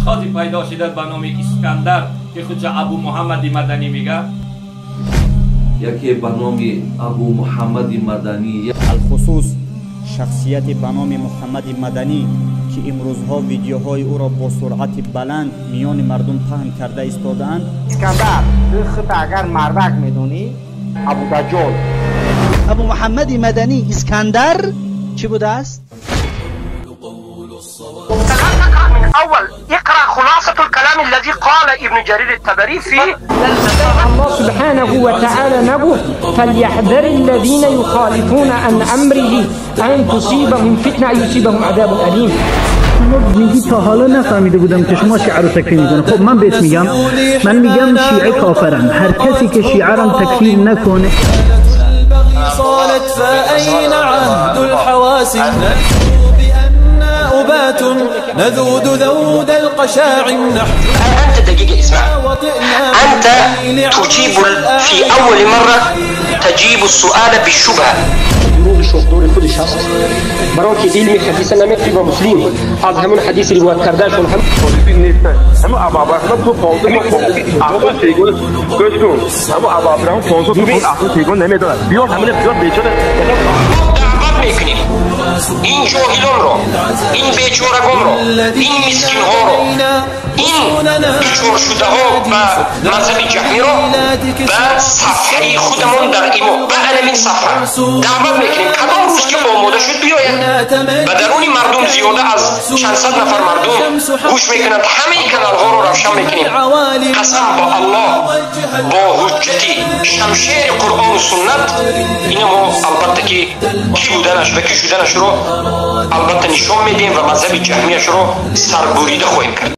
Ашхоси пайдо шуда ба номи Искандар, ки худша Абу Муҳаммади Маданӣ мега. Яке ба номи Абу Муҳаммади Маданӣ. Алхусус шахсияти ба номи Муҳаммади Маданӣ, ки имрӯзҳо видеоҳои ӯро бо суръати баланд миёни мардум паҳн карда истодаанд. Искандар, ту худта агар мардак медонӣ, Абу Даҷҷол. Абу Муҳаммади Маданӣ Искандар чӣ будааст? أول اقرأ خلاصة الكلام الذي قال ابن جرير الطبري في الله سبحانه وتعالى نبوه فليحذر الذين يخالفون عن أمره أن تصيبهم فتنة أو يصيبهم عذاب أليم. شما میگی تا حالا نفهمیده بودم که شما شیعه رو تکفیر میکنه. خب من بهت میگم، من میگم شیعه کافرن، هر کسی که شیعه رو تکفیر نکنه. صالت فأين عهد الحواس أبات نذود ذود القشاع. أنت دقيقة اسمع، أنت تجيب في أول مرة تجيب السؤال بالشبهة. دروغش دور خودش هست برای که علم حدیث نمی‌خواد با مسلم از همون حدیث روایت کردهشون هم نیستن. همون ابابرهم تو پانزده اصلا تیگون گوش کن، همون ابابرهم پانزده تو اصلا تیگون نمیدونن. بیار همون بیار بیچاره دعوت میکنیم این جاهلان رو، این بیچارگان رو، این مسکین ها رو، این دچار شده ها و مذهب جهمی رو به صفحه خودمون در ایمو به علمین صفحه دعوت میکنیم. کدام روز که آماده شد بیاید و درون مردم زیاده از چند صد نفر مردم گوش میکنند. همه کانال ها رو روشن میکنیم. قسم با الله، با حجتی شمشیر قرآن و سنت اینو ما البته که کی بودنش و کی شدنش رو البته نشون میدیم و مذهب جهمیش رو سربریده خواهیم کرد.